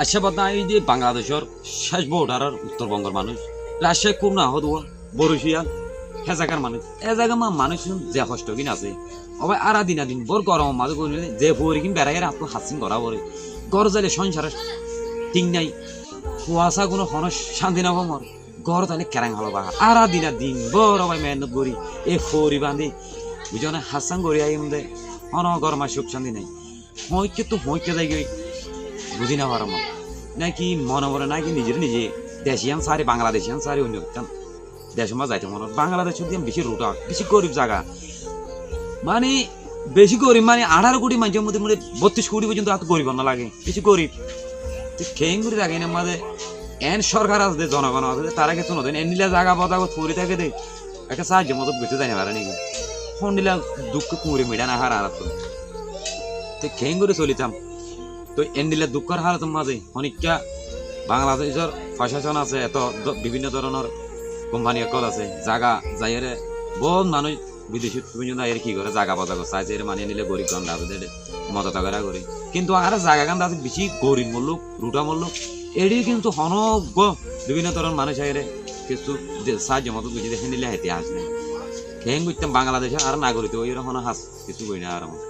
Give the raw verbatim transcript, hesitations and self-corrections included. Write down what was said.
Accá, bade aññí de Bangladecór céc bordarór uttor bongor manúic, Rajcáhi, Kúrna, Hoduwa, Borucíyal, hé zagar manúic, hé zagar ma-, manúic ze hoctó gín asé. Ó bái, añára dina din bór goromor mazé gorí ze fori gín beráiyere añáttu hassín gorá foré. Gór zaile cóñsaror thík nái, fuasá gunor honó cánti no fomor. Gór zaile kereng holo baha. Añára dina din bór ó bái mehénnot gorí, e fori bañdí, buijjó né, hassán gorí aiyum de, honó gór mazé cúk cánti nái. Hoóñikka tú hoóñikka zaigói buzí no farómor. Náki mone mone náki nizeré nize dec yián sári, Bangladec yián sári oinno ekkán decót zaito mone hoór. Bangladec yián bicí ruthá, bicí gorib zaga. Mani bicí gorib, mani añçáro kuthi maincór modde mone bottic kuthi foijjonto ar gorib no lage, bicí gorib. Te keéngorí zagainar mazé eén sorkar asé de, zonogon asé de, tará kessú no dén. Endilla zaga bozagot fori táke de, ekká sáhaijjo modot goittó zai no faré né ki? Hondilla dukko kuñri miçá no fare añárattú. Te keéngorí solitám? Toi endilla dukkór hálotor mazé honikka Bangladecór focácon asé, eto do-, bibinno dóronor kompani ókkol asé, zaga zaiyóre bout manúic bidecót foijjonto aiyóre ki goré, zaga bozagot sai sai, mani endilla gorib gonda asé de, modot gorá goré. Kintu añára zagagán de asé bicí gorib mulluk, ruthá mulluk, eçé kintu honó uggúa bibinno dóronor manúic aiyóre kessú de sáhaijjo modot goijjé de héndilla hetiyas nái. Keén goittám, Bangladecór añára nagorik óiyore honó ham kessú gorí no farómor.